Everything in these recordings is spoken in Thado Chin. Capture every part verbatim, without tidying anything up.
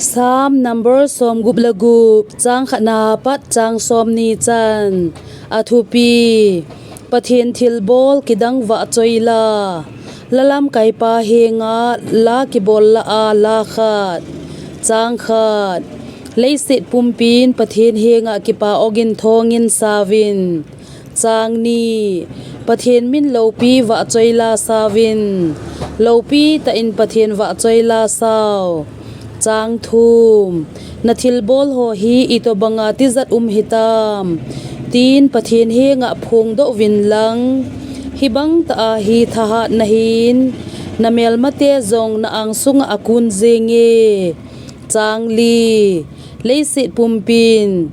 Psalm number som gup le gup, chang khatna pat chang som ni chan. A thupi: Pathen thilbol kidang vahchoi la. La lamkaipa henga la kibol la a la khat. Chang khat. Leiset pumpin Pathen henga kipa ogin thongin sauvin. Chang ni. Pathen min loupi vahchoi la sauvin. Loupi tah in Pathen vahchoi la sau. Chang thum. Na thilbol ho hi itobanga tijat um hitam, tin Pathen henga phongdoh uvin lang. Hibang tah a hi thahat nahin, na melmate jong na angsunga akun jenge. Chang li. Leiset pumpin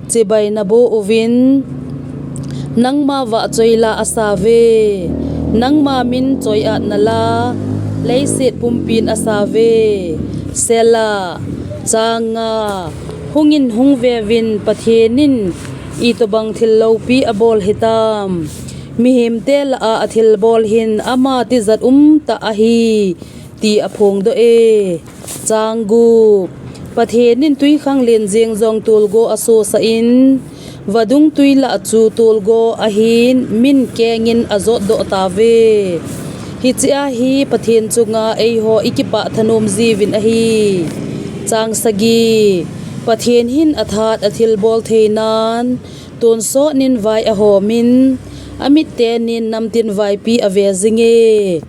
chibai nabol uvin, nangma vahchoi la asauve. Nangma min choi-at na la leiset pumpin asauve. Selah. Chang nga. Hungin hung veuvin, Pathen in itobang thil loupi abol hitam. Mihemte lah a athilbol hin ama tijat um tah ahi, ti aphongdoh e. Chang gup. Pathen in twikhanglen jeng jong tolgo asosah in, vadung twi lah chu tolgo ahin, min kengin ajotdoh tauve. Hichea hi Pathen chunga eiho ikipah thanom jiuvin ahi. Chang sagi. Pathen hin athahat athilbol theinan, tonsot nin vai ahomin, amit tenin namtin vaipi ave jinge.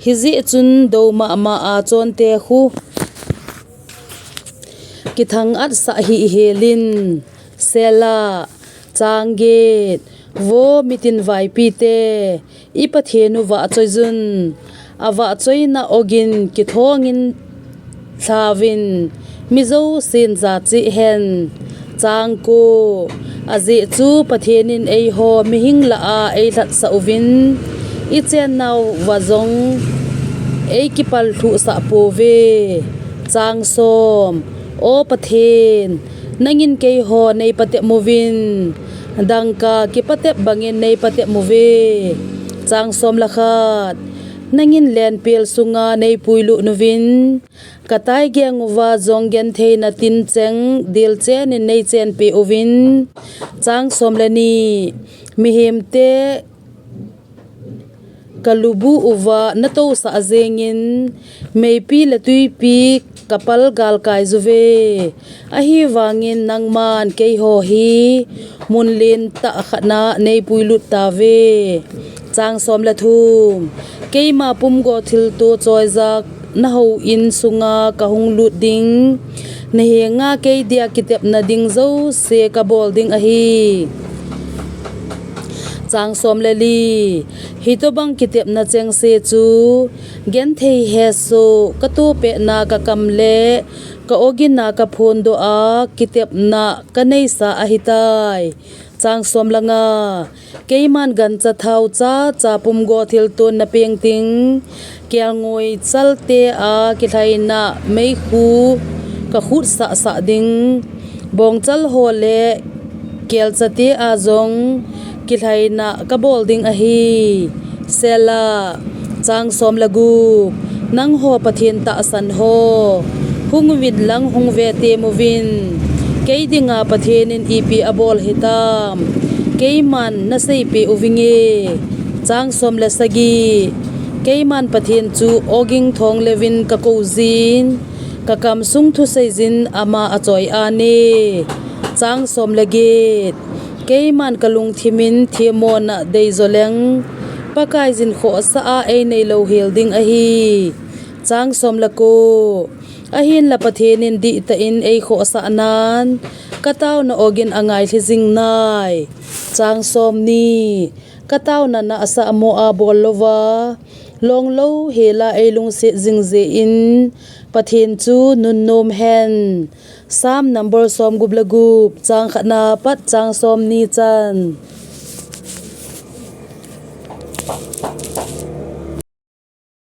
Hijeh chun dou mahmah a chonte khu kithang-atsah hih helin. Selah. Chang get. Vo mitin vaipite, i Pathen u vahchoiyun. Avahchoina ogin kithongin lhauvin, mi jousen jacheh hen. Chang ko. Ajeh chu Pathen in eiho mihing lah a eilhatsah uvin, ichennauva jong eikipallhuhsah pouve. Chang som. O Pathen, nangin keiho neipatep uvin, dangka kipatep bangin neipatep uve. Chang som le khat. Nangin lenpel sunga neipuilut uvin, kataigeng uva jong gentheina tincheng dilchenin neichenpeh uvin. Chang som le ni. Mihemte kalubuh uva natousah jengin, meipi le twipi kapal galkai uve. Ahivangin nangman keiho hi mun lentah khatna neipuilut tauve. Chang som le thum. Keima pumgo thilto choijak nahouin sunga kahung lut ding. Nahenga kei dia kitepna ding jouse kabol ding ahi. Chang som le li. Hitobang kitepna chengse chu genthei hesoh, katopehna kakam le ka-ogin a kaphondoh a kitepna kaneisa ahitai. Chang som le nga. Keiman gancha thao chacha pumgo thilton napeng ting, kelngoi chalte a kilhaina meikhu kakhutsah sah ding. Bongchal ho le kelchate a jong kilhaina kabol ding ahi. Selah. Chang som le gup. Nangho Pathen tahsan ho, hung uvin lang hung vetem uvin. Kei dinga Pathen in ipi abol hitam, keiman naseipeh uvinge. Chang som le sagi. Keiman Pathen chu ogin thong leuvin kakoujin, kakamsung thuseijin ama achoi-an e. Chang som le get. Keiman kalungthimin themmona deijo leng, Pakai jin khohsah a einei louhel ding ahi. Chang som le ko. Ahinla Pathen in dihtah in eikhohsah nan, kataona ogin angailhi jing nai. Chang som ni. Kataona nahsah mo a bol louva, long louhel a eilungset jing jeh in, Pathen chu nunnom hen. Psalm number som gup le gup, chang khatna pat chang som ni chan.